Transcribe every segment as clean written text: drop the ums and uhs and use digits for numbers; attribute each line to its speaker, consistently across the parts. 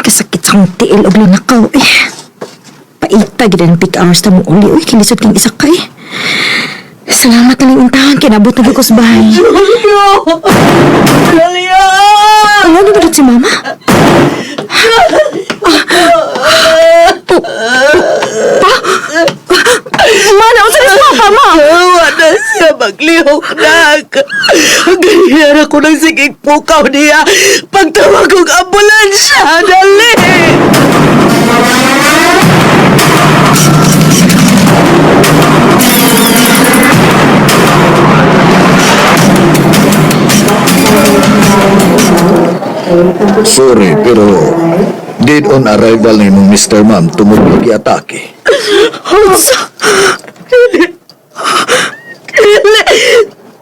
Speaker 1: Kasakit sa akong tiil og linakaw eh. Paita gid ang peak hours ta mo uli. Uy, kilisod king isa ka eh. Salamat na lang intahan, kinabot na gyud ko sa bahay.
Speaker 2: Julio! Julio!
Speaker 1: Ano na ba si mama? Pa? Mana, unsa ni si papa, ma?
Speaker 2: Wala siya maglihok, nak. Ganyan ako ng sigig pukaw niya. Pagtawag kong ambulansya, dali!
Speaker 3: Sorry, pero dead on arrival ni mong Mr. Ma'am tungod lagi atake.
Speaker 1: Unsa?
Speaker 2: Dili!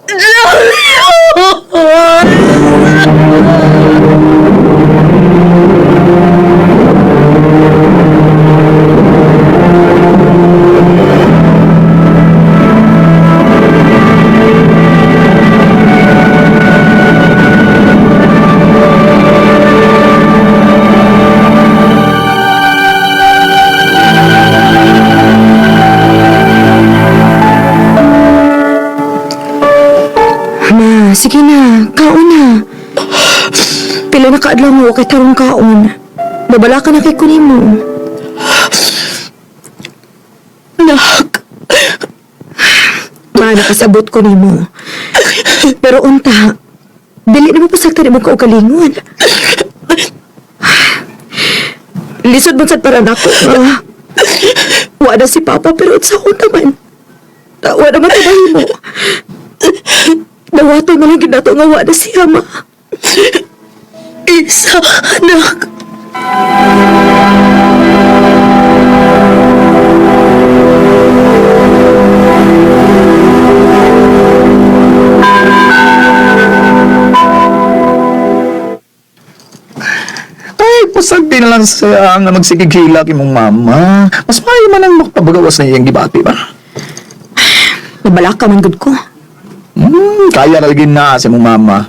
Speaker 2: Julio!
Speaker 1: Ma, sige na. Kaon na. Pila na kaadlaw mo kay tarong kaon. Babala ka na kay kunin mo.
Speaker 2: Nak,
Speaker 1: Ma, nakasabot ko nimo. Pero unta, dili na mo pasagtan imong kaugalingon. Lisod man sad para nako nga. Wa na si Papa pero unsa ko man. Wa na man mo. Dawato na lang gyud nato nga wa na siya ma.
Speaker 2: Isa, anak.
Speaker 3: Ay, pasag din lang siya nga magsigig-hilak imong mama. Mas maayo man ang makapagawas na iyang gibati ba?
Speaker 1: Nabala ka man gud ko.
Speaker 3: Kaya na lagi na sa imong mama.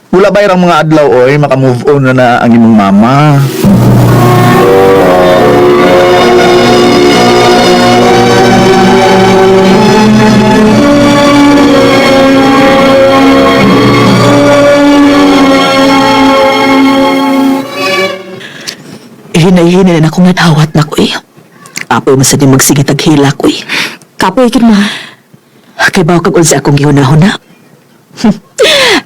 Speaker 3: Wala ba irang mga adlaw oy, maka-move on na na ang imong mama.
Speaker 2: Hinay-hinay na akong nadawat na ko eh. Apoy man sa di magsigitag hilak ko eh.
Speaker 1: Kapoy gid ma.
Speaker 2: Kay bawo kag unsa akong gihunahuna.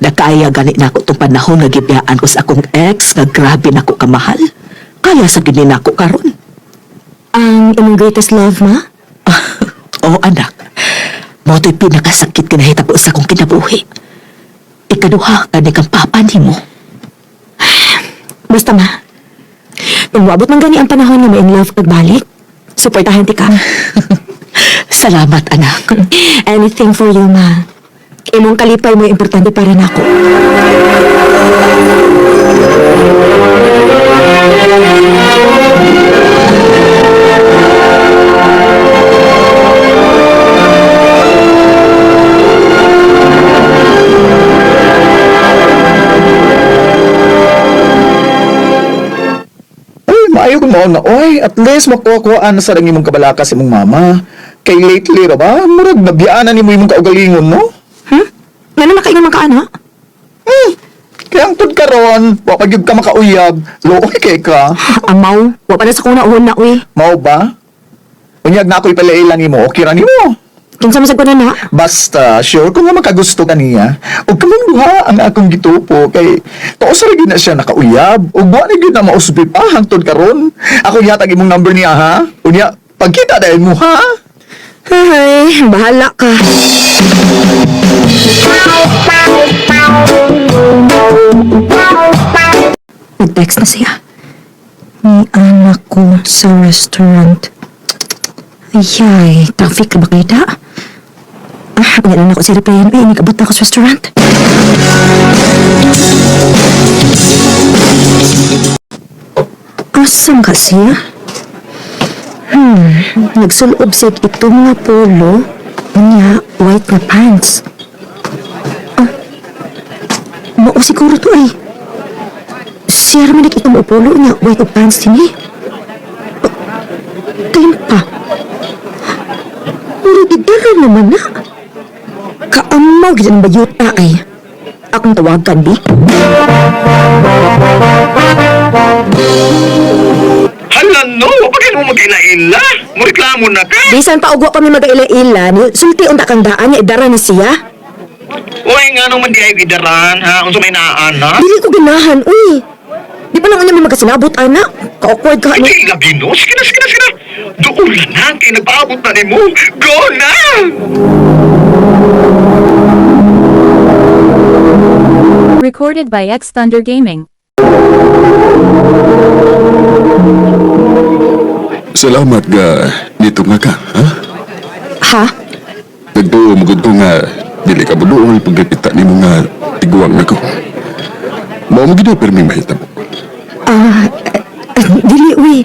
Speaker 2: Nakaya gani na ako tong panahon nga gibiyaan ko sa akong ex nga grabe nako kamahal. Kaya sa gini nako karon.
Speaker 1: Ang imong greatest love ma?
Speaker 2: Oo anak. Mao to'y pinakasakit kinahitabo sa akong kinabuhi. Ikaduha kani kang papa nimo.
Speaker 1: Basta ma. Kung moabot man gani ang panahon nga ma-in love kag balik, suportahan ti ka.
Speaker 2: Salamat anak.
Speaker 1: Anything for you, ma. Imong kalipay mo importante para nako.
Speaker 3: Ay, maayo kung mao na oy, at least makuha-kuhaan na sa lang imong kabalaka sa imong mama. Kay lately ra ba, murag nabiyaanan nimo imong kaugalingon, no?
Speaker 1: Hmm? Ngano nakaingon man ka ana?
Speaker 3: Kaya ang tud karon, wa pa gyud ka makauyab, luoy kay ka.
Speaker 1: Amaw, wa pa na sa kong nauhon na uy.
Speaker 3: Mao ba? Unyag na ako'y palailan nimo, okay ra nimo.
Speaker 1: Kinsa man sad ko na na?
Speaker 3: Basta, sure ko nga makagusto ka niya. Ug kamong duha ang akong gitupo kay tuo sa gyud na siya nakauyab. Ug wa na gyud na mausbi pa hangtod karon. Ako gihatag imong number niya ha. Unya, pagkita dahil mo ha.
Speaker 1: Ay, bahala ka. Nag-text na siya. May anak ko sa restaurant. Ayay, traffic ba kayo da? Ah, wala na ako si replyan. Ay, nag-abot na ako sa restaurant. Asam ka siya? Nagsulob siya ito mga polo, unya white na pants. Ah, mao siguro to ay. Siya raman nakita mo upulo niya, white of pants din eh. Tayo pa. Murag idara naman na. Kaamaw gid ang bayuta ay. Akong tawagan, bi.
Speaker 4: Hala no, bakit mo mag-ila-ila? Mureklamo na ka.
Speaker 1: Bisan pa ugwa kami magaila-ila, ni sulti unta kang daan niya idara ni siya.
Speaker 4: Uy, nga nung man di ay gidaran, ha? Unsa may naan, ha?
Speaker 1: Dili ko ganahan, uy. Di pa lang unya may magasinabot, ana. Ka-awkward ka, ano.
Speaker 4: Hindi lagi no. Sige na, sige na, sige na. Doon na, kay nagpaabot na ni mo. Go na!
Speaker 5: Recorded by X Thunder Gaming.
Speaker 6: Salamat ga dito nga ka, ha?
Speaker 1: Ha?
Speaker 6: Nagtuo mo gud ko nga dili ka buduol pagkakita nimo nga tiguang nako. Mao mo gid permi mahitabo.
Speaker 1: Ah, dili, uy.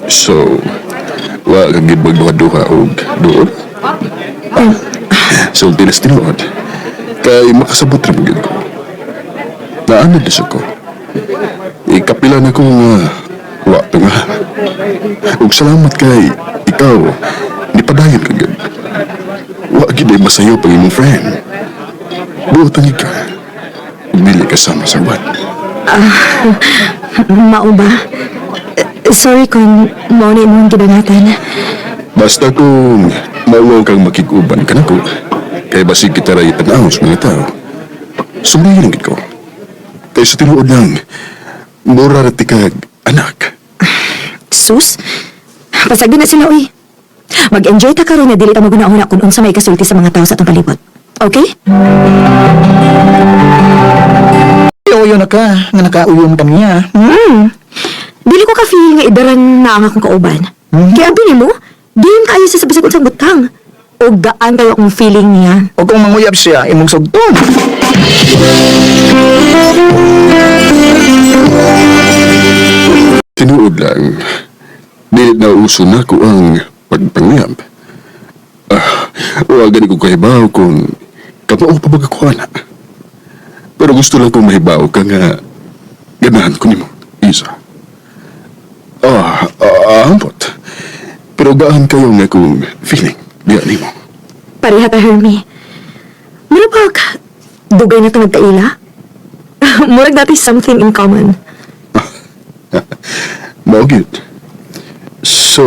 Speaker 6: So, wa ka gid magduha-duha og duol. Sulti na sa tinuod. Kay makasabot ra mo gid ko. Naanad na siya ko. Ikapila na ko nga wa to nga. Ug salamat kay ikaw nipadayon ka gid. Wa gid ay masayo pag imong friend. Buotan gid ka. Ug dili ka sama sa uban.
Speaker 1: Mao ba? Sorry kung mao na imong gibangatan.
Speaker 6: Basta kung mauwaw kang makig-uban ka nako, kay basig kita ray tanaw sa mga tao. Sumlihin ang gid ko. Kay sa tinuod lang, mura ra ti kag anak.
Speaker 1: Sus, pasagdi na sila, uy. Mag-enjoy ta karon na dili ta maguna-una kung unsa may kasulti sa mga tao sa atong palibot. Okay?
Speaker 3: Yoyo na ka, nga nakauyon ka niya.
Speaker 1: Hmm. Dili ko ka-feel nga idaran na ang akong kauban. Kaya abi nimo, diin kaayo sa bisag unsang butang. O gaan kayo akong feeling niya.
Speaker 3: O kung manguyab siya, imong sugton.
Speaker 6: Tinuod lang, dili na uso na ko ang pagpanguyab. Ah, wa gani ko kahibaw kung kamao pa ba ko ana. Pero gusto lang kong mahibaw ka nga ganahan ko nimo, Isa. Ambot. Pero gaan kayo nga kung feeling diya nimo.
Speaker 1: Pareha ta, Hermie. Mura ba ka? Dugay na ito nagkaila? Murag dati something in common.
Speaker 6: Mao gyud. So,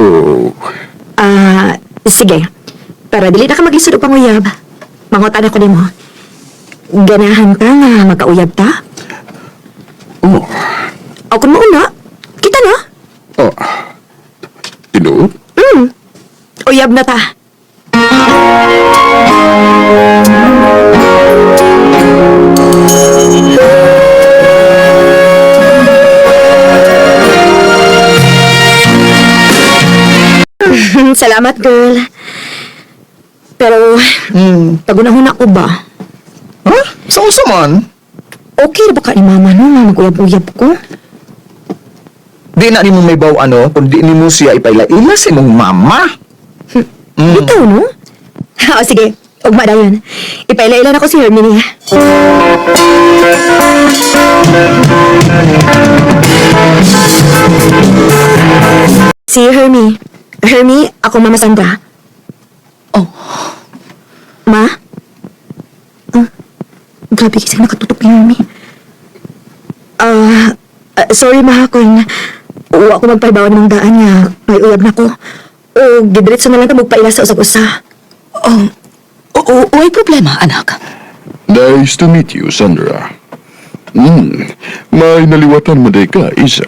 Speaker 1: Ah, sige. Para dili na ka maglisod og panguyab. Mangutan ako nimo. Ganahan ka nga magkauyab ta?
Speaker 6: oh,
Speaker 1: O kung mauna, kita na.
Speaker 6: oh. Tinuod?
Speaker 1: Uyab na ta. Salamat, girl. Pero, tagunahon ako ba?
Speaker 3: Ha? Sa usa man?
Speaker 1: Okay ra ba ka ni mama no nga mag-uyab-uyab ko?
Speaker 3: Di na nimo may baw ano, kung di nimo siya ipaila-ila sa imong mama.
Speaker 1: Bitaw, no? O sige, ugma dayon. Ipaila-ila na ko si Hermione. Si Hermie. Hermie, ako Mama Sandra.
Speaker 2: Oh.
Speaker 1: Ma? Ah, grabe kasi nakatutok ni Hermie. Sorry ma kung wa ko magpahibaw ng daan nga may uyab na ko. O gidiretso na lang ta magpaila sa usag-usa.
Speaker 2: Oh, oo, way problema, anak.
Speaker 6: Nice to meet you, Sandra. May naliwatan mo day ka, Isa.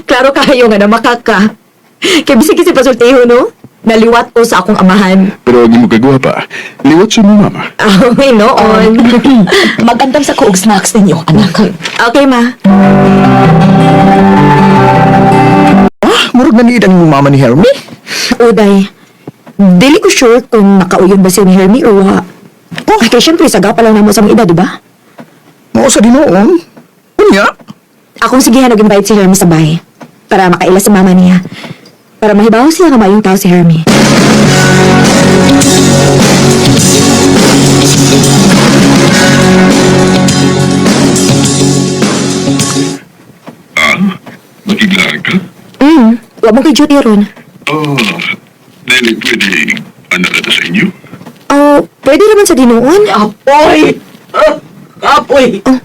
Speaker 1: Klaro kayo nga na makaka. Kay bisag kasi pasultiho, no? Naliwat ko sa akong amahan.
Speaker 6: Pero ang imo kagwapa, liwat sa mo mama.
Speaker 1: Ay, noon.
Speaker 2: Magandam sa kuog snacks ninyo, anak.
Speaker 1: Okay, ma.
Speaker 3: Ah, murag na ang imong mama ni Hermie.
Speaker 1: Uday, dili ko sure kung nakauyon ba si ni Hermie or wa. Oh, kay syempre, saga pa lang namo sa mga edad, di ba?
Speaker 3: Mao sa Ginoon. Unya?
Speaker 1: Akong sigihan og invite si Hermie sa bahay para makaila sa mama niya. Para mahibaw siya nga maayong tao si Hermie. Wa man kay duty ron.
Speaker 4: Ah, dili pwede anak na sa inyo.
Speaker 1: Oh, pwede naman sa dinuon.
Speaker 2: Apoy! Ah, Apoy!
Speaker 1: Oh.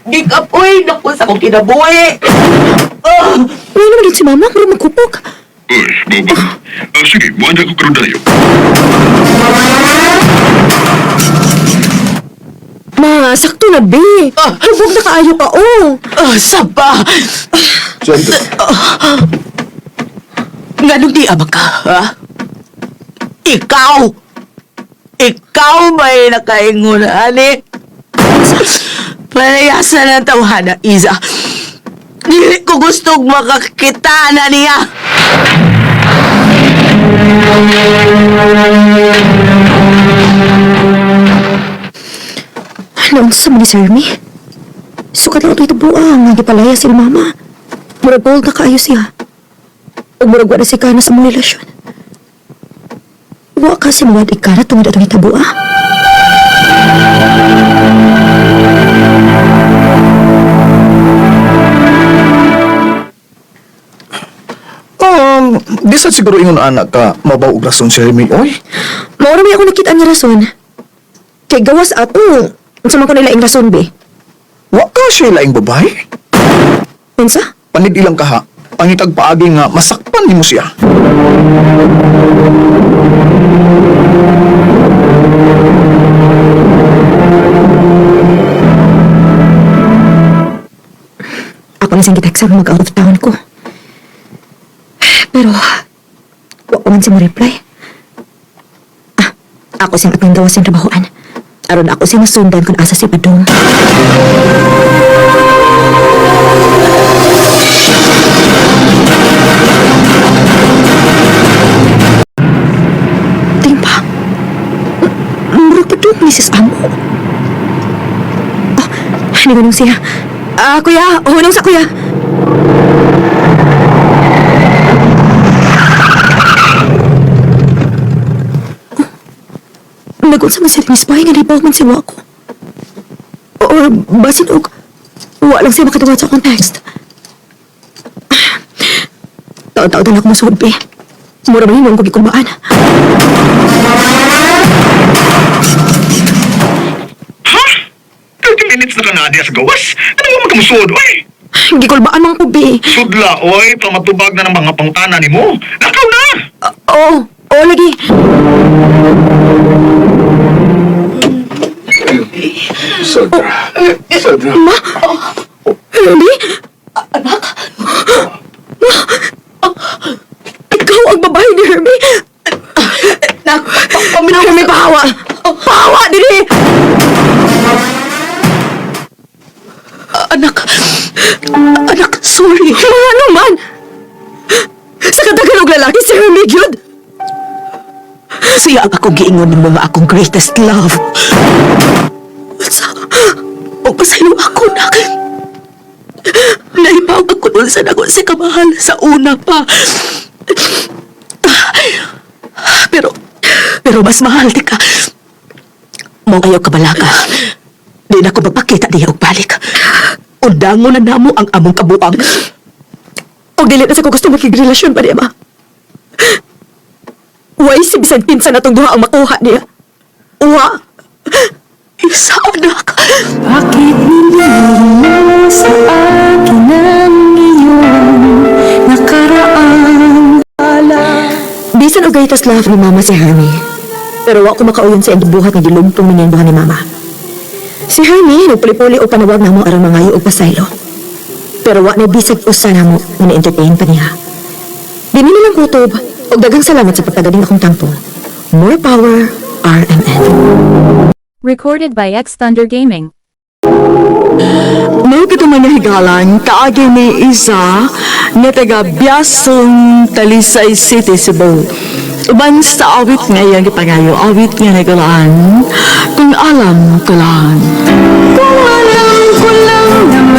Speaker 2: Gikapoy! Naku, sa akong kinabuhi! Ah!
Speaker 1: Wala naman din si mama, murag magkupok.
Speaker 4: Uy, boba. Ah, sige, buwan ko karon dayo.
Speaker 1: Ma, sakto na be.
Speaker 2: Ah.
Speaker 1: Hubog na kaayo ka, oh.
Speaker 2: Ah, saba!
Speaker 3: Sandra.
Speaker 2: Nganong di ama ka, ha? Ikaw! Ikaw may nakaingon, ani? Palayasan ang tawhana, Iza. Dili ko gustong makakita na niya.
Speaker 1: Naunsa man ni Sir Mi? Sukat lang ito ito buang, nga gipalaya si mama. Murag gold na kaayo siya. O murag wala si Kana sa mong relasyon. Wa ka si Muad ikana tungod atong hitabo ah.
Speaker 3: Di sad siguro ingon anak ka, mabaw og rason si Remy, oy.
Speaker 1: Mao ra may ako nakita nga rason. Kay gawas ato, unsa man ko nila ing rason be?
Speaker 3: Wa ka siya laing babae.
Speaker 1: Unsa?
Speaker 3: Panid ilang kaha, pangitag paagi nga masakpan nimo siya.
Speaker 1: Ako na siyang giteksa kung mag-out of town ko. Pero, wa ko man siya mo-reply. Ah, ako siyang atong gawas siyang trabahoan. Aron ako siyang masundan kung asa si Padong. Timpa. Murag Padong, Mrs. Amo. Oh, hindi siya. Ah, kuya. Hunong sa kuya. Nagunsa man siya ni Spy nga nahibaw man siya wa ko. Or basin og wa lang siya makatuwad sa akong text. Taon-taon na ako masuod, be. Mura ba yun ko gikulbaan?
Speaker 4: Ha? 30 minutes na ka nga diya sa gawas? Ano mo magkamusod, oy?
Speaker 1: Gikulbaan man ko, be.
Speaker 4: Sudla, oy, pamatubag na ng mga pangtana nimo. Lakaw na!
Speaker 1: Oo, oo lagi.
Speaker 6: Sandra. Sandra.
Speaker 1: Ma! Hermie? Anak? Ma! Ikaw ang babae ni Hermie!
Speaker 2: Nak,
Speaker 1: Paminaw Hermie, pahawa! Pahawa, dili!
Speaker 2: Anak, anak, sorry.
Speaker 1: Mga ano man! Sa kadagan og lalaki si Hermie gyud!
Speaker 2: Siya ang akong giingon nimo nga akong greatest love.
Speaker 1: Unsa?
Speaker 2: O pasaylo ako, nak. Naibaw ako dun sa nagon si kamahal sa una pa. Pero, pero mas mahal di ka. Mo ayaw ka balaka. Di na ko magpakita diya og balik. Undango na namo ang among kabuang.
Speaker 1: Og dili na sa ko gusto makigrelasyon pa niya, ma. Way si bisan kinsa na tong duha ang makuha niya. Uwa!
Speaker 2: Isa, anak.
Speaker 5: Bakit nililimo sa akin ang iyong nakaraan?
Speaker 1: Bisan og greatest love ni Mama si Hermie. Pero wa ko makauyon sa iyang buhat nga gilugtong ni niyang buhat ni Mama. Si Hermie nagpuli-puli og panawag namo aron mangayo og pasaylo. Pero wa na bisag usa namo nga na-entertain pa niya. Dini na lang kutob og daghang salamat sa pagtagaling akong tampo. More power, RMN.
Speaker 5: Recorded by X Thunder Gaming.
Speaker 2: May kito man higalan, kaagi ni Isa, nga taga Biasong, Talisay City, Cebu. Uban sa awit nga iyang gipangayo, awit nga nagalaan, kung alam ko lang. Kung alam ko lang.